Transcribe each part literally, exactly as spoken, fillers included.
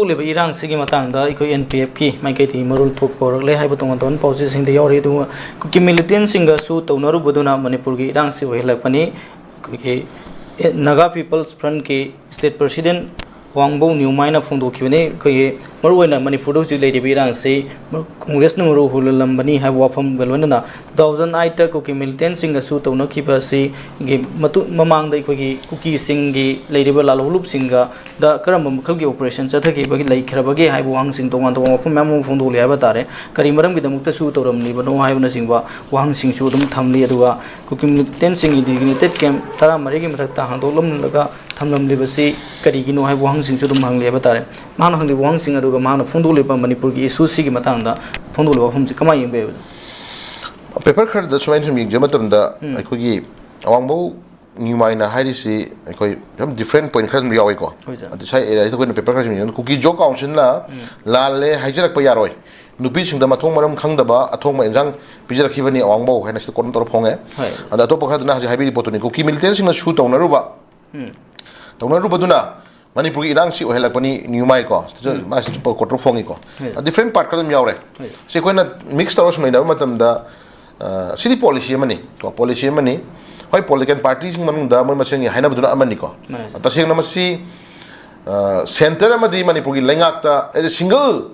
ꯊꯣꯛꯂꯤꯕ ꯏꯔꯥꯡꯁꯤꯒꯤ ꯃꯇꯥꯡꯗ ꯑꯩꯈꯣꯏ N P F ꯀꯤ ꯃꯥꯏꯀꯩꯗꯒꯤ ꯃꯔꯣꯜ ꯊꯣꯛꯄ ꯍꯧꯔꯛꯂꯦ ꯍꯥꯏꯕ ꯇꯣꯉꯥꯟ ꯇꯣꯉꯥꯟꯕ ꯄꯥꯎꯆꯦꯁꯤꯡꯗ ꯌꯥꯎꯔꯤ꯫ ꯑꯗꯨꯒ ꯀꯨꯀꯤ ꯃꯤꯂꯤꯇꯦꯟꯁꯤꯡꯒꯁꯨ ꯇꯧꯅꯔꯨꯕꯗꯨꯅ ꯃꯅꯤꯄꯨꯔꯒꯤ ꯏꯔꯥꯡꯁꯤ ꯑꯣꯏꯍꯜꯂꯛꯄꯅꯤ꯫ ꯑꯩꯈꯣꯏꯒꯤ Naga People's Front ꯀꯤ state president ꯋꯥꯡꯕꯧ ꯅ꯭ꯌꯨꯃꯥꯏꯅ ꯐꯣꯡꯗꯣꯛꯈꯤꯕꯅꯤ꯫ ꯑꯩꯈꯣꯏꯒꯤ ꯃꯔꯨꯑꯣꯏꯅ ꯃꯅꯤꯄꯨꯔꯗ ꯍꯧꯖꯤꯛ ꯂꯩꯔꯤꯕ ꯏꯔꯥꯡꯁꯤ ꯀꯣꯡꯒ꯭ꯔꯦꯁꯅ ꯃꯔꯨ ꯍꯨꯜꯂꯝꯕꯅꯤ ꯍꯥꯏꯕ ꯋꯥꯐꯝꯒ ꯂꯣꯏꯅꯅ two thousand eight ꯇ ꯀꯨꯀꯤ ꯃꯤꯂꯤꯇꯦꯟꯁꯤꯡꯒꯁꯨ ꯇꯧꯅꯈꯤꯕ ꯑꯁꯤꯒꯤ ꯃꯇꯨꯡ, ꯃꯃꯥꯡꯗ ꯑꯩꯈꯣꯏꯒꯤ ꯀꯨꯀꯤꯁꯤꯡꯒꯤ ꯂꯩꯔꯤꯕ ꯂꯥꯜꯍꯧꯂꯨꯞꯁꯤꯡꯒ ꯗ ꯀꯔꯝꯕ ꯃꯈꯜꯒꯤ operation ꯆꯠꯊꯈꯤꯕꯒꯦ, ꯂꯩꯈ꯭ꯔꯕꯒꯦ ꯍꯥꯏꯕ ꯋꯥꯍꯪꯁꯤꯡ ꯇꯣꯉꯥꯟ ꯇꯣꯉꯥꯟꯕ ꯋꯥꯐꯝ ꯃꯌꯥꯝ ꯑꯃ ꯐꯣꯡꯗꯣꯛꯂꯤ ꯍꯥꯏꯕ ꯇꯥꯔꯦ꯫ ꯀꯔꯤ ꯃꯔꯝꯒꯤꯗꯃꯛꯇꯁꯨ ꯇꯧꯔꯝꯂꯤꯕꯅꯣ ꯍꯥꯏꯕꯅꯆꯤꯡꯕ ꯋꯥꯍꯪꯁꯤꯡꯁꯨ ꯑꯗꯨꯝ ꯊꯝꯂꯤ꯫ ꯑꯗꯨꯒ ꯀꯨꯀꯤ ꯃꯤꯂꯤꯇꯦꯟꯁꯤꯡꯒꯤ designated camp ꯇꯔꯥꯃꯔꯤꯒꯤ ꯃꯊꯛꯇ ꯍꯥꯡꯗꯣꯛꯂꯝꯂꯒ ꯊꯝꯂꯝꯂꯤꯕꯁꯤ ꯀꯔꯤꯒꯤꯅꯣ ꯍꯥꯏꯕ ꯋꯥꯍꯪꯁꯤꯡꯁꯨ ꯑꯗꯨꯝ ꯍꯪꯂꯤ ꯍꯥꯏꯕ ꯇꯥꯔꯦ꯫ ꯃꯍꯥꯛꯅ ꯍꯪꯂꯤꯕ ꯋꯥꯍꯪꯁꯤꯡ ꯑꯗꯨꯒ ꯃꯍꯥꯛꯅ ꯐꯣꯡꯗꯣꯛꯂꯤꯕ ꯃꯅꯤꯄꯨꯔꯒꯤ issue ꯁꯤꯒꯤ ꯃꯇꯥꯡꯗ ꯐꯣꯡꯗꯣꯛꯂꯤꯕ ꯋꯥꯐꯝꯁꯤ ꯀꯃꯥꯏꯅ ꯌꯦꯡꯕ ꯌꯥꯏ? Paper ꯈꯔꯗ ꯁꯨꯃꯥꯏꯅ ꯁꯨꯝ ꯌꯦꯡꯖꯕ ꯃꯇꯝꯗ, ꯑꯩꯈꯣꯏꯒꯤ ꯑꯋꯥꯡꯕꯧ ꯅ꯭ꯌꯨꯃꯥꯏꯅ ꯍꯥꯏꯔꯤꯁꯤ ꯑꯩꯈꯣꯏ ꯌꯥꯝ different point ꯈꯔ ꯑꯗꯨꯝ ꯌꯥꯎꯏꯀꯣ꯫ ꯍꯣꯏ, sir꯫ ꯑꯗꯨ ꯁ꯭ꯋꯥꯏ areaꯁꯤꯗ ꯑꯩꯈꯣꯏꯅ paper ꯈꯔ ꯁꯨꯝ ꯌꯦꯡꯉꯒ ꯀꯨꯀꯤ ꯖꯣ ꯀꯥꯎꯟꯁꯤꯜꯅ ꯂꯥꯜꯂꯦ ꯍꯥꯏꯖꯔꯛꯄ ꯌꯥꯔꯣꯏ, ꯅꯨꯄꯤꯁꯤꯡꯗ ꯃꯊꯣꯡ ꯃꯔꯝ ꯈꯪꯗꯕ ꯑꯊꯣꯡꯕ ꯏꯟꯖꯥꯡ ꯄꯤꯖꯔꯛꯈꯤꯕꯅꯤ ꯑꯋꯥꯡꯕꯧ ꯍꯥꯏꯅ ꯁꯤꯗ quote ꯑꯃ ꯇꯧꯔ ꯐꯣꯡꯉꯦ꯫ ꯍꯣꯏ꯫ ꯑꯗ ꯑꯇꯣꯞꯄ ꯈꯔꯗꯨꯅ ꯍꯧꯖꯤꯛ ꯍꯥꯏꯕꯤꯔꯤ ꯄꯣꯠꯇꯨꯅꯤ, ꯀꯨꯀꯤ ꯃꯤꯂꯤꯇꯦꯟꯁꯤꯡꯅ ꯁꯨ ꯇꯧꯅꯔꯨꯕ ꯇꯧꯅꯔꯨꯕꯗꯨꯅ ꯃꯅꯤꯄꯨꯔꯒꯤ ꯏꯔꯥꯡꯁꯤ ꯑꯣꯏꯍꯜꯂꯛꯄꯅꯤ ꯅ꯭ꯌꯨꯃꯥꯏꯀꯣ꯫ ꯁꯤꯗ ꯃꯥꯁꯤ ꯆꯨꯞꯄ quote ꯐꯣꯡꯉꯤꯀꯣ꯫ ꯍꯣꯏ꯫ Different part ꯈꯔ ꯑꯗꯨꯝ ꯌꯥꯎꯔꯦ꯫ ꯍꯣꯏ꯫ ꯁꯤ ꯑꯩꯈꯣꯏꯅ mix ꯇꯧꯔ ꯁꯨꯝ ꯅꯩꯅꯕ ꯃꯇꯝꯗ, ꯑ, ꯁꯤꯗꯤ policy ꯑꯃꯅꯤ ꯀꯣ, policy ꯑꯃꯅꯤ꯫ ꯍꯣꯏ, political partyꯁꯤꯡ ꯃꯅꯨꯡꯗ ꯃꯣꯏ ꯃꯁꯦꯟꯒꯤ ꯍꯥꯏꯅꯕꯗꯨꯅ ꯑꯃꯅꯤꯀꯣ꯫ ꯃꯥꯅꯦ꯫ ꯇꯁꯦꯡꯅ ꯃꯁꯤ, ꯑ, centre ꯑꯃꯗꯤ ꯃꯅꯤꯄꯨꯔꯒꯤ ꯂꯩꯉꯥꯛꯇ as a single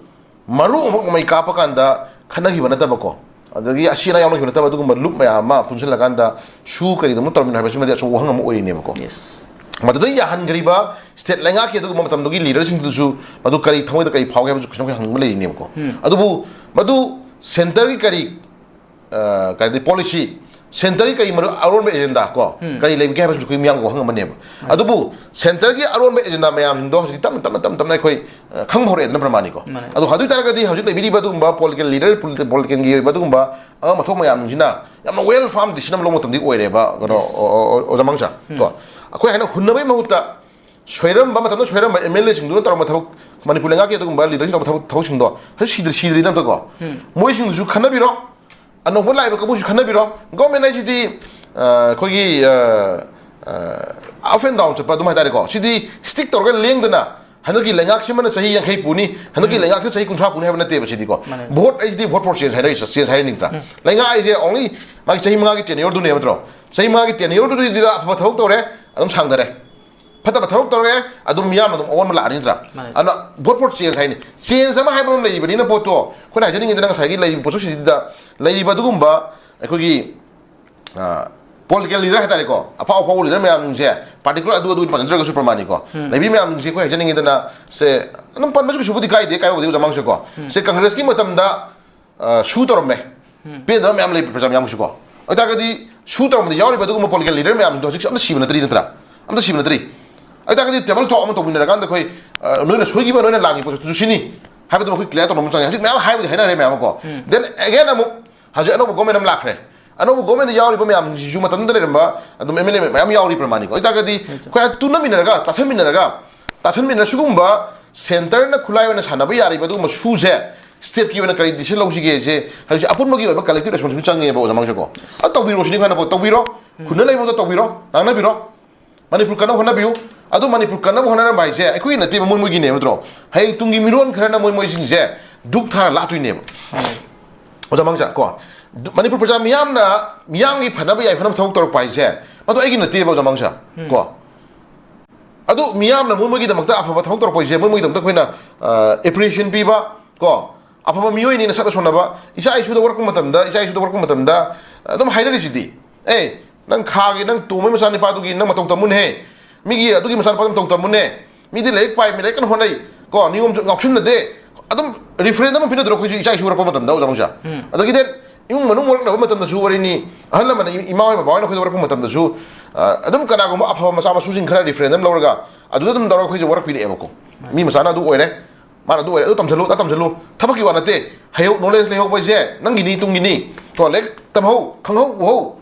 ꯃꯔꯨ ꯑꯃꯈꯛ ꯅꯣꯡꯃꯩ ꯀꯥꯞꯄ ꯀꯥꯟꯗ ꯈꯠꯅꯈꯤꯕ ꯅꯠꯇꯕꯀꯣ, ꯑꯗꯒꯤ ꯑꯁꯤ ꯑꯅꯥ ꯌꯥꯎꯅꯈꯤꯕ ꯅꯠꯇꯕ, ꯑꯗꯨꯒꯨꯝꯕ ꯂꯨꯞ ꯃꯌꯥꯝ ꯑꯃ ꯄꯨꯟꯁꯤꯜꯂꯀꯥꯟꯗ ꯁꯨ ꯀꯔꯤꯒꯤꯗꯃꯛ ꯇꯧꯔꯝꯃꯤꯅꯣ ꯍꯥꯏꯕꯁꯤꯃꯗꯤ ꯑꯆꯧꯕ ꯋꯥꯍꯪ ꯑꯃ ꯑꯣꯏꯔꯤꯅꯦꯕꯀꯣ꯫ Yes꯫ ꯃꯗꯨꯗ ꯌꯥꯍꯟꯈ꯭ꯔꯤꯕ state ꯂꯩꯉꯥꯛꯀꯤ ꯑꯗꯨꯒꯨꯝꯕ ꯃꯇꯝꯗꯨꯒꯤ leaderꯁꯤꯡꯗꯨꯁꯨ ꯃꯗꯨ ꯀꯔꯤ ꯊꯃꯣꯏꯗ ꯀꯔꯤ ꯐꯥꯎꯒꯦ ꯍꯥꯏꯕꯁꯨ question ꯑꯩꯈꯣꯏ ꯍꯪꯅꯤꯡꯕ ꯂꯩꯔꯤꯅꯦꯕꯀꯣ꯫ ꯑꯗꯨꯕꯨ ꯃꯗꯨ centreꯒꯤ ꯀꯔꯤ, ꯑ, ꯀꯔꯤ policy, centreꯒꯤ ꯀꯔꯤ ꯃꯔꯨ ꯑꯔꯣꯟꯕ agenda ꯀꯣ, ꯀꯔꯤ ꯂꯩꯕꯒꯦ ꯍꯥꯏꯕꯁꯨ ꯑꯩꯈꯣꯏ ꯃꯤꯌꯥꯝꯒꯤ ꯋꯥꯍꯪ ꯑꯃꯅꯦꯕ꯫ ꯑꯗꯨꯕꯨ centreꯒꯤ ꯑꯔꯣꯟꯕ agenda ꯃꯌꯥꯝꯁꯤꯡꯗꯣ ꯍꯧꯖꯤꯛꯇꯤ ꯇꯞꯅ ꯇꯞꯅ ꯇꯞꯅ ꯇꯞꯅ ꯑꯩꯈꯣꯏ, ꯑ, ꯈꯪꯕ ꯍꯧꯔꯛꯑꯦꯗꯅ ꯄ꯭ꯔꯃꯥꯅꯤꯀꯣ꯫ ꯃꯥꯅꯦ꯫ ꯑꯗꯣ ꯑꯗꯨ ꯑꯣꯏꯇꯥꯔꯒꯗꯤ ꯍꯧꯖꯤꯛ ꯂꯩꯕꯤꯔꯤꯕ ꯑꯗꯨꯒꯨꯝꯕ political leader, political ꯒꯤ ꯑꯣꯏꯕ ꯑꯗꯨꯒꯨꯝꯕ ꯑꯉꯥꯡ ꯃꯊꯧ ꯃꯌꯥꯝꯁꯤꯡꯁꯤꯅ ꯌꯥꯝꯅ well formed decision ꯑꯃ ꯂꯧꯕ ꯃꯇꯝꯗꯤ ꯑꯣꯏꯔꯦꯕ, ꯀꯩꯅꯣ, Yes꯫ ꯑꯣ-, ꯑꯣ-, ꯑꯣ-, ꯑꯣꯖꯥ ꯃꯥꯡꯁꯥ꯫ ꯀꯣ, ꯑꯩꯈꯣꯏ ꯍꯥꯏꯅ ꯍꯨꯟꯅꯕꯒꯤ ꯃꯍꯨꯠꯇ ꯁꯣꯏꯔꯝꯕ ꯃꯇꯝꯗ ꯁꯣꯏꯔꯝꯕ MLAꯁꯤꯡꯗꯨꯅ ꯇꯧꯔꯝꯕ ꯊꯕꯛ, ꯃꯅꯤꯄꯨꯔ ꯂꯩꯉꯥꯛꯀꯤ ꯑꯗꯨꯒꯨꯝꯕ leaderꯁꯤꯡ ꯇꯧꯔꯝꯕ ꯊꯕꯛ, ꯊꯕꯛꯁꯤꯡꯗꯣ ꯍꯧꯖꯤꯛ ꯁꯤꯗ꯭ꯔꯤ, ꯁꯤꯗ꯭ꯔꯤ ꯅꯠꯇ꯭ꯔꯀꯣ? ꯃꯣꯏꯁꯤꯡꯗꯨꯁꯨ ꯈꯟꯅꯕꯤꯔꯣ꯫ ꯑꯅꯧꯕ ꯂꯥꯛꯏꯕ ꯀꯥꯡꯕꯨꯁꯨ ꯈꯟꯅꯕꯤꯔꯣ꯫ Government ꯍꯥꯏꯁꯤꯗꯤ, ꯑ, ꯑꯩꯈꯣꯏꯒꯤ, ꯑ, ꯑ, up and down ꯆꯠꯄ ꯑꯗꯨꯝ ꯍꯥꯏꯇꯥꯔꯦꯀꯣ꯫ ꯁꯤꯗꯤ stick ꯇꯧꯔꯒ ꯂꯦꯡꯗꯅ ꯍꯟꯗꯛꯀꯤ ꯂꯩꯉꯥꯛꯁꯤꯃꯅ ꯆꯍꯤ ꯌꯥꯡꯈꯩ ꯄꯨꯅꯤ, ꯍꯟꯗꯛꯀꯤ ꯂꯩꯉꯥꯛꯁꯤ ꯆꯍꯤ ꯀꯨꯟꯊ꯭ꯔꯥ ꯄꯨꯅꯤ ꯍꯥꯏꯕ ꯅꯠꯇꯦꯕ ꯁꯤꯗꯤꯀꯣ꯫ ꯃꯥꯅꯦ꯫ Vote ꯍꯥꯏꯁꯤꯗꯤ vote for change ꯍꯥꯏꯅꯔꯤ, change ꯍꯥꯏꯔꯤ ꯅꯠꯇ꯭ꯔꯥ? ꯂꯩꯉꯥꯛ ꯍꯥꯏꯁꯦ only ꯃꯥꯒꯤ ꯆꯍꯤ ꯃꯉꯥꯒꯤ tenure ꯗꯨꯅꯦꯕ ꯅꯠꯇ꯭ꯔꯣ? ꯆꯍꯤ ꯃꯉꯥꯒꯤ tenure ꯗꯨꯗ ꯑꯐꯕ ꯊꯕꯛ ꯇꯧꯔꯦ, ꯑꯗꯨꯝ ꯁꯥꯡꯊꯔꯦ꯫ ꯐꯠꯇꯕ ꯊꯕꯛ ꯇꯧꯔꯦ, ꯑꯗꯨꯝ ꯃꯤꯌꯥꯝꯅ ꯑꯗꯨꯝ ꯑꯑꯣꯟꯕ ꯂꯥꯛꯑꯅꯤ ꯅꯠꯇ꯭ꯔꯥ? ꯃꯥꯅꯦ꯫ ꯑꯗꯨꯅ vote for change ꯍꯥꯏꯅꯤ꯫ Change ꯑꯃ ꯍꯥꯏꯕ ꯑꯃ ꯂꯩꯔꯤꯕꯅꯤꯅ ꯄꯣꯠꯇꯣ, ꯑꯩꯈꯣꯏꯅ ꯍꯥꯏꯖꯅꯤꯡꯉꯤꯗꯅ ꯉꯁꯥꯏꯒꯤ ꯂꯩꯔꯤꯕ ꯄꯣꯠꯁꯛꯁꯤꯡꯁꯤꯗ ꯂꯩꯔꯤꯕ ꯑꯗꯨꯒꯨꯝꯕ ꯑꯩꯈꯣꯏꯒꯤ political leader ꯍꯥꯏꯇꯥꯔꯦꯀꯣ, ꯑꯐꯥꯎ ꯑꯐꯥꯎꯕ leader ꯃꯌꯥꯝꯁꯤꯡꯁꯦ, particular ꯑꯗꯨ ꯑꯗꯨ ꯄꯟꯅꯗ꯭ꯔꯒꯁꯨ ꯄ꯭ꯔꯃꯥꯅꯤꯀꯣ, ꯂꯩꯕꯤ ꯃꯌꯥꯝꯁꯤꯡꯁꯦ ꯑꯩꯈꯣꯏ ꯍꯥꯏꯖꯅꯤꯡꯉꯤꯗꯅ, ꯁꯦ ꯑꯗꯨꯝ ꯄꯟꯕꯁꯨ ꯀꯩꯁꯨꯕꯨꯗꯤ ꯀꯥꯏꯗꯦ, ꯀꯥꯏꯕꯕꯨꯗꯤ ꯑꯣꯖꯥ ꯃꯥꯡꯁꯨꯀꯣ꯫ ꯁꯦ ꯀꯪꯒ꯭ꯔꯦꯁꯀꯤ ꯃꯇꯝꯗ ꯁꯨ ꯇꯧꯔꯝꯃꯦ, ꯄꯦꯟꯗꯕ ꯃꯌꯥꯝ ꯂꯩ ꯄ꯭ꯔꯖꯥ ꯃꯌꯥꯝꯒꯤꯁꯨꯀꯣ꯫ ꯑꯗꯨ ꯑꯣꯏꯇꯥꯔꯒꯗꯤ ꯁꯨ ꯇꯧꯔꯝꯕꯗ ꯌꯥꯎꯔꯤꯕ ꯑꯗꯨꯒꯨꯝꯕ political leader ꯃꯌꯥꯝꯗꯣ ꯍꯧꯖꯤꯛꯁꯨ ꯑꯝꯇ ꯁꯤꯕ ꯅꯠꯇ꯭ꯔꯤ ꯅꯠꯇ꯭ꯔꯥ? ꯑꯝꯇ ꯁꯤꯕ ꯅꯠꯇ꯭ꯔꯤ꯫ ꯑꯗꯨ ꯑꯣꯏꯇꯥꯔꯒꯗꯤ table talk ꯑꯃ ꯇꯧꯃꯤꯟꯅꯔꯀꯥꯟꯗ ꯑꯩꯈꯣꯏ ꯅꯣꯏꯅ ꯁꯣꯏꯈꯤꯕ, ꯅꯣꯏꯅ ꯂꯥꯟꯈꯤꯕ ꯄꯣꯠꯇꯨꯁꯨ ꯁꯤꯅꯤ ꯍꯥꯏꯕꯗꯨꯃ ꯑꯩꯈꯣꯏ clear ꯇꯧꯅꯕ ꯆꯪꯉꯦ꯫ ꯍꯧꯖꯤꯛ ꯃꯌꯥꯝ ꯍꯥꯏꯕꯨꯗꯤ ꯍꯥꯏꯅꯔꯦ ꯃꯌꯥꯝ ꯑꯃꯀꯣ꯫ Then again ꯑꯃꯨꯛ ꯍꯧꯖꯤꯛ ꯑꯅꯧꯕ government ꯑꯃ ꯂꯥꯛꯈ꯭ꯔꯦ꯫ ꯑꯅꯧꯕ government ꯇ ꯌꯥꯎꯔꯤꯕ ꯃꯌꯥꯝꯁꯤꯡꯁꯤꯁꯨ ꯃꯇꯝꯗꯨꯗ ꯂꯩꯔꯝꯕ ꯑꯗꯨꯝ MLA ꯃꯌꯥꯝ ꯌꯥꯎꯔꯤ ꯄ꯭ꯔꯃꯥꯅꯤꯀꯣ꯫ ꯑꯗꯨ ꯑꯣꯏꯇꯥꯔꯒꯗꯤ ꯑꯩꯈꯣꯏꯅ ꯇꯨꯅꯃꯤꯟꯅꯔꯒ, ꯇꯥꯁꯟꯃꯤꯟꯅꯔꯒ, ꯇꯥꯁꯟꯃꯤꯟꯅꯔ ꯁꯤꯒꯨꯝꯕ centre ꯅ ꯈꯨꯠꯂꯥꯏ ꯑꯣꯏꯅ ꯁꯥꯟꯅꯕ ꯌꯥꯔꯤꯕ ꯑꯗꯨꯒꯨꯝꯕ ꯁꯨꯁꯦ state ꯀꯤ ꯑꯣꯏꯅ ꯀꯔꯤ decision ꯂꯧꯁꯤꯒꯦꯁꯦ ꯍꯧꯖꯤꯛ ꯑꯄꯨꯟꯕꯒꯤ ꯑꯣꯏꯕ collective responsibility ꯆꯪꯉꯦꯕ ꯑꯣꯖꯥ ꯃꯥꯡꯁꯨꯀꯣ꯫ ꯑꯗꯨ ꯇꯧꯕꯤꯔꯣ ꯁꯤꯅꯤ ꯑꯩꯈꯣꯏꯅ ꯄꯣꯠ ꯇꯧꯕꯤꯔꯣ꯫ ꯈꯨꯟꯅ ꯂꯩꯕꯗ ꯇꯧꯕꯤꯔꯣ, ꯉꯥꯡꯅꯕꯤꯔꯣ꯫ ꯃꯅꯤꯄꯨꯔ ꯀꯟꯅꯕ ꯍꯣꯠꯅꯕꯤꯌꯨ꯫ ꯑꯗꯨ ꯃꯅꯤꯄꯨꯔ ꯀꯟꯅꯕ ꯍꯣꯠꯅꯔꯝꯕ ꯍꯥꯏꯁꯦ ꯑꯩꯈꯣꯏꯒꯤ ꯅꯠꯇꯦꯕ, ꯃꯣꯏ ꯃꯣꯏꯒꯤꯅꯦꯕ ꯅꯠꯇ꯭ꯔꯣ? ꯍꯌꯦꯡ ꯇꯨꯡꯒꯤ ꯃꯤꯔꯣꯟ ꯈꯔꯅ ꯃꯣꯏ ꯃꯣꯏꯁꯤꯡꯁꯦ ꯗꯨꯛ ꯊꯥꯔ ꯂꯥꯛꯇꯣꯏꯅꯦꯕ꯫ ꯑꯣꯖꯥ ꯃꯥꯡꯁꯥ ꯀꯣ, ꯗꯨ- ꯃꯅꯤꯄꯨꯔ ꯄ꯭ꯔꯖꯥ ꯃꯤꯌꯥꯝꯅ, ꯃꯤꯌꯥꯝꯒꯤ ꯐꯅꯕ ꯌꯥꯏꯐꯅꯕ ꯊꯕꯛ ꯇꯧꯔꯛꯄ ꯍꯥꯏꯁꯦ ꯃꯗꯨ ꯑꯩꯒꯤ ꯅꯠꯇꯦꯕ ꯑꯣꯖꯥ ꯃꯥꯡꯁꯥ ꯀꯣ꯫ ꯑꯗꯨ ꯃꯤꯌꯥꯝꯅ ꯃꯣꯏ ꯃꯣꯏꯒꯤꯗꯃꯛꯇ ꯑꯐꯕ ꯊꯕꯛ ꯇꯧꯔꯛꯄ ꯍꯥꯏꯁꯦ ꯃꯣꯏ ꯃꯣꯏꯒꯤꯗꯃꯛꯇ ꯑꯩꯈꯣꯏꯅ appreciation ꯄꯤꯕ ꯀꯣ, ꯑꯐꯕ ꯃꯤꯑꯣꯏꯅꯤꯅ ꯁꯛꯅ ꯁꯣꯟꯅꯕ, ꯏꯆꯥ ꯏꯁꯨꯗ ꯋꯥꯔꯛꯄ ꯃꯇꯝꯗ, ꯏꯆꯥ ꯏꯁꯨꯗ ꯋꯥꯔꯛꯄ ꯃꯇꯝꯗ ꯑꯗꯨꯝ ꯍꯥꯏꯅꯔꯤꯁꯤꯗꯤ, "ꯑꯦ, ꯅꯪ ꯈꯥꯒꯤ, ꯅꯪ ꯇꯣꯝꯕꯒꯤ ꯃꯆꯥꯅꯤꯄꯥꯗꯨꯒꯤ ꯅꯪ ꯃꯇꯧ ꯇꯝꯃꯨꯅꯦ, ꯃꯤꯒꯤ ꯑꯗꯨꯒꯤ ꯃꯆꯥꯅꯤꯄꯥꯗꯨ ꯃꯇꯧ ꯇꯝꯃꯨꯅꯦ, ꯃꯤꯗꯤ ꯂꯥꯏꯔꯤꯛ ꯄꯥꯏ, ꯃꯤ ꯂꯥꯏꯔꯤꯛ ꯀꯟꯅ ꯍꯣꯠꯅꯩ ꯀꯣ, ꯅꯤꯌꯣꯝꯁꯨ ꯉꯥꯎꯁꯤꯟꯅꯗꯦ"꯫ ꯑꯗꯨꯝ referendum ꯑꯃ ꯄꯤꯅꯗ꯭ꯔꯣ ꯑꯩꯈꯣꯏꯁꯨ ꯏꯆꯥ ꯏꯁꯨ ꯋꯥꯔꯛꯄ ꯃꯇꯝꯗ ꯑꯣꯖꯥ ꯃꯥꯡꯁꯥ? ꯑꯗꯒꯤꯗꯤ ꯏꯃꯨꯡ ꯃꯅꯨꯡ ꯋꯥꯔꯛꯅꯕ ꯃꯇꯝꯗꯁꯨ ꯋꯥꯔꯤꯅꯤ, ꯑꯍꯜ ꯂꯃꯟ, ꯏꯃꯥ ꯍꯣꯏ ꯕꯕꯥ ꯍꯣꯏꯅ ꯑꯩꯈꯣꯏꯗ ꯋꯥꯔꯛꯄ ꯃꯇꯝꯗꯁꯨ ꯑꯗꯨꯝ ꯀꯅꯥꯒꯨꯝꯕ ꯑꯐꯕ ꯃꯆꯥ ꯃꯁꯨꯁꯤꯡ ꯈꯔ referendum ꯂꯧꯔꯒ ꯑꯗꯨꯗ ꯑꯗꯨꯝ ꯇꯧꯔꯒ ꯑꯩꯈꯣꯏꯁꯦ ꯋꯥꯔꯛꯄꯤꯔꯛꯑꯦꯕꯀꯣ꯫ ꯃꯤ ꯃꯆꯥꯅ ꯑꯗꯨ ꯑꯣꯏꯔꯦ, ꯃꯥꯅ ꯑꯗꯨ ꯑꯣꯏꯔꯦ, ꯑꯗꯨ ꯇꯝꯁꯤꯜꯂꯨ, ꯑꯗꯥ ꯇꯝꯁꯤꯜꯂꯨ꯫ ꯊꯕꯛꯀꯤ ꯋꯥ ꯅꯠꯇꯦ꯫ ꯍꯩꯍꯧ, knowledge ꯂꯩꯍꯧꯕ ꯍꯥꯏꯁꯦ ꯅꯪꯒꯤꯅꯤ, ꯇꯨꯡꯒꯤꯅꯤ꯫ ꯀꯣ, ꯂꯥꯏꯔꯤꯛ ꯇꯝꯍꯧ, ꯈꯪꯍꯧ, ꯎꯍꯧ꯫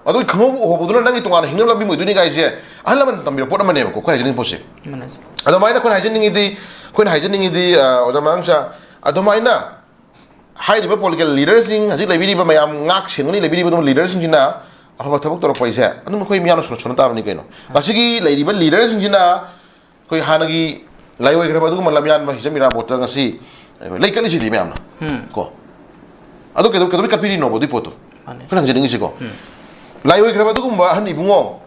ꯑꯗꯨꯒꯤ ꯈꯪꯍꯧꯕ ꯎꯍꯧꯕꯗꯨꯅ ꯅꯪꯒꯤ ꯇꯣꯉꯥꯟꯅ ꯍꯤꯡꯅꯕ ꯂꯝꯕꯤ ꯑꯣꯏꯗꯣꯏꯅꯤ ꯀꯥꯏꯁꯦ ꯑꯍꯜ ꯂꯃꯟ ꯇꯝꯕꯤꯔꯛꯄ ꯄꯣꯠ ꯑꯃꯅꯦꯕꯀꯣ, ꯑꯩꯈꯣꯏ ꯍꯥꯏꯖꯅꯤꯡꯉꯤ ꯄꯣꯠꯁꯦ꯫ ꯑꯗꯨꯃꯥꯏꯅ ꯑꯩꯈꯣꯏꯅ ꯍꯥꯏꯖꯅꯤꯡꯉꯤꯗꯤ, ꯑꯩꯈꯣꯏꯅ ꯍꯥꯏꯖꯅꯤꯡꯉꯤꯗꯤ, ꯑ, ꯑꯣꯖꯥ ꯃꯌꯥꯡꯁꯥ, ꯑꯗꯨꯃꯥꯏꯅ ꯍꯥꯏꯔꯤꯕ political leaderꯁꯤꯡ, ꯍꯧꯖꯤꯛ ꯂꯩꯕꯤꯔꯤꯕ ꯃꯌꯥꯝ, ꯉꯥꯛ ꯁꯦꯟꯒꯅꯤ ꯂꯩꯕꯤꯔꯤꯕ ꯑꯗꯨꯝ leaderꯁꯤꯡꯁꯤꯅ ꯑꯐꯕ ꯊꯕꯛ ꯇꯧꯔꯛꯄ ꯍꯥꯏꯁꯦ ꯑꯗꯨꯝ ꯑꯩꯈꯣꯏ ꯃꯤꯌꯥꯝꯅ ꯁꯣꯟꯅ, ꯁꯣꯟꯅ ꯇꯥꯕꯅꯤ ꯀꯩꯅꯣ꯫ ꯉꯁꯤꯒꯤ ꯂꯩꯔꯤꯕ leaderꯁꯤꯡꯁꯤꯅ ꯑꯩꯈꯣꯏ ꯍꯥꯟꯅꯒꯤ ꯂꯥꯏꯑꯣꯏꯈ꯭ꯔꯕ ꯑꯗꯨꯒꯨꯝꯕ ꯂꯝꯌꯥꯟꯕ ꯍꯤꯖꯝ ꯏꯔꯥꯕꯣꯠꯇ ꯉꯁꯤ ꯂꯩꯈꯠꯂꯤꯁꯤꯗꯤ ꯃꯌꯥꯝꯅ꯫ ꯎꯝ꯫ ꯀꯣ꯫ ꯑꯗꯨ ꯀꯩꯗꯧ-, ꯀꯩꯗꯧꯕꯩ ꯀꯠꯄꯤꯔꯤꯅꯣꯕ ꯑꯗꯨꯏ ꯄꯣꯠꯇꯣ? ꯃꯥꯅꯦ꯫ ꯑꯩꯈꯣꯏꯅ ꯍꯪꯖꯅꯤꯡꯉꯤꯁꯤꯀꯣ꯫ ꯎꯝ꯫ ꯂꯥꯏꯑꯣꯏꯈ꯭ꯔꯕ ꯑꯗꯨꯒꯨꯝꯕ ꯑꯍꯟ ꯏꯕꯨꯡꯉꯣ,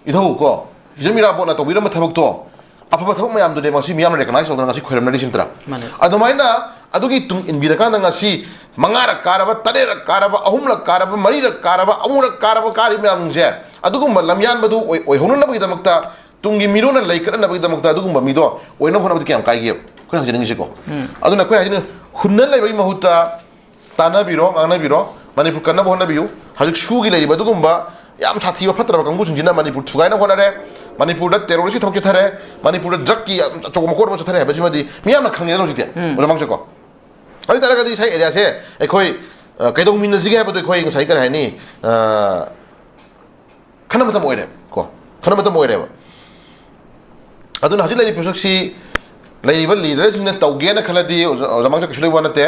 ꯏꯙꯧ ꯀꯣ, ꯍꯤꯖꯝ ꯏꯔꯥꯕꯣꯠꯅ ꯇꯧꯕꯤꯔꯝꯕ ꯊꯕꯛꯇꯣ, ꯑꯐꯕ ꯊꯕꯛ ꯃꯌꯥꯝꯗꯨꯅꯦ ꯉꯁꯤ ꯃꯤꯌꯥꯝꯅ recognize ꯇꯧꯗꯅ ꯉꯁꯤ ꯈꯣꯏꯔꯝꯅꯔꯤꯁꯤ ꯅꯠꯇ꯭ꯔꯥ? ꯃꯥꯅꯦ꯫ ꯑꯗꯨꯃꯥꯏꯅ ꯑꯗꯨꯒꯤ ꯇꯨꯡ ꯏꯟꯕꯤꯔꯀꯥꯟꯗ ꯉꯁꯤ ꯃꯉꯥꯔꯛ ꯀꯥꯔꯕ, ꯇꯔꯦꯠꯔꯛ ꯀꯥꯔꯕ, ꯑꯍꯨꯝꯂꯛ ꯀꯥꯔꯕ, ꯃꯔꯤꯔꯛ ꯀꯥꯔꯕ, ꯑꯃꯨꯔꯛ ꯀꯥꯔꯕ ꯀꯥꯔꯤ ꯃꯌꯥꯝꯁꯦ ꯑꯗꯨꯒꯨꯝꯕ ꯂꯝꯌꯥꯟꯕꯗꯨ ꯑꯣꯏ-, ꯑꯣꯏꯍꯧꯅꯅꯕꯒꯤꯗꯃꯛꯇ, ꯇꯨꯡꯒꯤ ꯃꯤꯔꯣꯟꯅ ꯂꯩ ꯀꯠꯅꯅꯕꯒꯤꯗꯃꯛꯇ ꯑꯗꯨꯒꯨꯝꯕ ꯃꯤꯗꯣ ꯑꯣꯏꯅꯕ ꯍꯣꯠꯅꯕꯗ ꯀꯌꯥꯝ ꯀꯥꯏꯒꯦꯕ? ꯑꯩꯈꯣꯏꯅ ꯍꯪꯖꯅꯤꯡꯉꯤꯁꯤꯀꯣ꯫ ꯎꯝ꯫ ꯑꯗꯨꯅ ꯑꯩꯈꯣꯏ ꯍꯥꯏꯁꯤꯅ ꯍꯨꯟꯅ ꯂꯩꯕꯒꯤ ꯃꯍꯨꯠꯇ ꯇꯥꯟꯅꯕꯤꯔꯣ, ꯉꯥꯡꯅꯕꯤꯔꯣ, ꯃꯅꯤꯄꯨꯔ ꯀꯟꯅꯕ ꯍꯣꯠꯅꯕꯤꯌꯨ꯫ ꯍꯧꯖꯤꯛ ꯁꯨꯒꯤ ꯂꯩꯔꯤꯕ ꯑꯗꯨꯒꯨꯝꯕ ꯌꯥꯝ ꯁꯥꯊꯤꯕ ꯐꯠꯇ꯭ꯔꯕ ꯀꯥꯡꯕꯨꯁꯤꯡꯁꯤꯅ ꯃꯅꯤꯄꯨꯔ ꯊꯨꯒꯥꯏꯅꯕ ꯍꯣꯠꯅꯔꯦ, ꯃꯅꯤꯄꯨꯔꯗ terrorist ꯊꯕꯛ ꯆꯠꯊꯔꯦ, ꯃꯅꯤꯄꯨꯔꯗ drug ꯀꯤ ꯌꯥꯝ ꯑꯆꯧꯕ ꯃꯀꯣꯟ ꯑꯃ ꯆꯠꯊꯔꯦ ꯍꯥꯏꯕꯁꯤꯃꯗꯤ ꯃꯤꯌꯥꯝꯅ ꯈꯪꯉꯦꯗꯅ ꯍꯧꯖꯤꯛꯇꯤ꯫ ꯎꯝ꯫ ꯑꯣꯖꯥ ꯃꯥꯡꯁꯨꯀꯣ꯫ ꯑꯗꯨ ꯑꯣꯏ ꯇꯥꯔꯒꯗꯤ ꯉꯁꯥꯏ area ꯁꯦ ꯑꯩꯈꯣꯏ, ꯑ, ꯀꯩꯗꯧꯃꯤꯟꯅꯁꯤꯒꯦ ꯍꯥꯏꯕꯗꯣ ꯑꯩꯈꯣꯏ ꯉꯁꯥꯏ ꯀꯔꯤ ꯍꯥꯏꯅꯤ, ꯑ, ꯈꯟꯅ ꯃꯇꯝ ꯑꯣꯏꯔꯦ ꯀꯣ, ꯈꯟꯅ ꯃꯇꯝ ꯑꯣꯏꯔꯦꯕ꯫ ꯑꯗꯨꯅ ꯍꯧꯖꯤꯛ ꯂꯩꯔꯤꯕ ꯄꯣꯠꯁꯛꯁꯤ ꯂꯩꯔꯤꯕ leader ꯁꯤꯡꯅ ꯇꯧꯒꯦꯅ ꯈꯜꯂꯗꯤ ꯑꯣꯖꯥ, ꯑꯣꯖꯥ ꯃꯥꯡꯁꯨ ꯀꯩꯁꯨ ꯂꯩꯕ ꯋꯥ ꯅꯠꯇꯦ꯫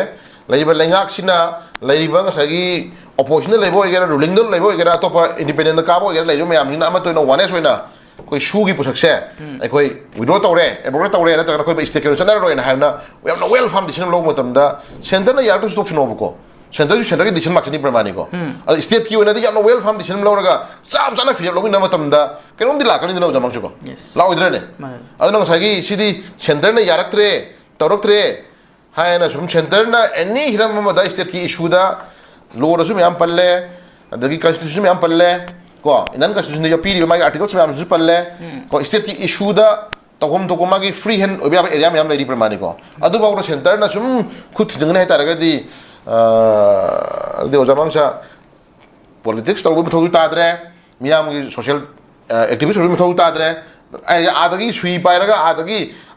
ꯂꯩꯔꯤꯕ ꯂꯩꯉꯥꯛꯁꯤꯅ, ꯂꯩꯔꯤꯕ ꯉꯁꯥꯏꯒꯤ opposition ꯗ ꯂꯩꯕ ꯑꯣꯏꯒꯦꯔꯥ, ruling ꯗ ꯂꯩꯕ ꯑꯣꯏꯒꯦꯔꯥ, ꯑꯇꯣꯞꯄ independent ꯗ ꯀꯥꯕ ꯑꯣꯏꯒꯦꯔꯥ, ꯂꯩꯔꯤꯕ ꯃꯌꯥꯝꯁꯤꯅ ꯑꯃꯠꯇ ꯑꯣꯏꯅ oneness ꯑꯣꯏꯅ ꯑꯩꯈꯣꯏ ꯁꯨꯒꯤ ꯄꯣꯠꯁꯛꯁꯦ ꯎꯝ꯫ ꯑꯩꯈꯣꯏ withdraw ꯇꯧꯔꯦ, abrogated ꯇꯧꯔꯦ, ꯅꯠꯇ꯭ꯔꯒꯅ ꯑꯩꯈꯣꯏ state ꯀꯩꯅꯣ ꯆꯠꯅꯔꯔꯣꯏꯅ ꯍꯥꯏꯕꯅ ꯌꯥꯝꯅ well formed decision ꯂꯧꯕ ꯃꯇꯝꯗ centre ꯅ ꯌꯥꯔꯛꯇ꯭ꯔꯁꯨ ꯇꯣꯛꯁꯅꯣꯕꯀꯣ꯫ Centre ꯁꯨ centre ꯒꯤ decision ꯂꯥꯛꯆꯅꯤ ꯄ꯭ꯔꯃꯥꯅꯤꯀꯣ꯫ ꯎꯝ꯫ ꯑꯗꯣ state ꯀꯤ ꯑꯣꯏꯅꯗꯤ ꯌꯥꯝꯅ well formed decision ꯂꯧꯔꯒ ꯆꯞ ꯆꯥꯅ ꯐꯤꯔꯦꯞ ꯂꯧꯃꯤꯟꯅꯕ ꯃꯇꯝꯗ ꯀꯩꯅꯣꯝꯗꯤ ꯂꯥꯛꯀꯅꯤꯗꯅ ꯑꯣꯖꯥ ꯃꯥꯡꯁꯨꯀꯣ꯫ Yes. ꯂꯥꯛꯑꯣꯏꯗ꯭ꯔꯅꯦ? ꯃꯥꯅꯦ꯫ ꯑꯗꯣ ꯉꯁꯥꯏꯒꯤ ꯁꯤꯗꯤ centre ꯅ ꯌꯥꯔꯛꯇ꯭ꯔꯦ, ꯇꯧꯔꯛꯇ꯭ꯔꯦ ꯍꯥꯏꯅ ꯁꯨꯝ centre ꯅ any ꯍꯤꯔꯝ ꯑꯃꯗ state ꯀꯤ issue ꯗ law ꯗꯁꯨ ꯃꯌꯥꯝ ꯄꯜꯂꯦ, ꯑꯗꯒꯤ constitution ꯃꯌꯥꯝ ꯄꯜꯂꯦ, ꯀꯣ, Indian constitution ꯗ ꯄꯤꯔꯤꯕ ꯃꯥꯒꯤ articles ꯃꯌꯥꯝꯁꯤꯁꯨ ꯄꯜꯂꯦ, ꯎꯝ꯫ ꯀꯣ, state ꯀꯤ issue ꯗ ꯇꯧꯐꯝ ꯊꯣꯛꯄ ꯃꯥꯒꯤ free hand ꯑꯣꯏꯕ ꯌꯥꯕ area ꯃꯌꯥꯝ ꯂꯩꯔꯤ ꯄ꯭ꯔꯃꯥꯅꯤꯀꯣ꯫ ꯑꯗꯨꯐꯥꯎꯗ centre ꯅ ꯁꯨꯝ ꯈꯨꯠ ꯊꯤꯡꯖꯤꯟꯒꯅꯤ ꯍꯥꯏꯇꯥꯔꯒꯗꯤ, ꯑ, ꯑꯗꯨꯗꯤ ꯑꯣꯖꯥ ꯃꯥꯡꯁꯥ politics ꯇꯧꯕꯒꯤ ꯃꯊꯧꯁꯨ ꯇꯥꯗ꯭ꯔꯦ, ꯃꯤꯌꯥꯝꯒꯤ social, ꯑ, activist ꯑꯣꯏꯕꯒꯤ ꯃꯊꯧ ꯇꯥꯗ꯭ꯔꯦ꯫ ꯑꯩ ꯑꯥꯗꯒꯤ ꯁꯨꯏ ꯄꯥꯏꯔꯒ ꯑꯥꯗꯒꯤ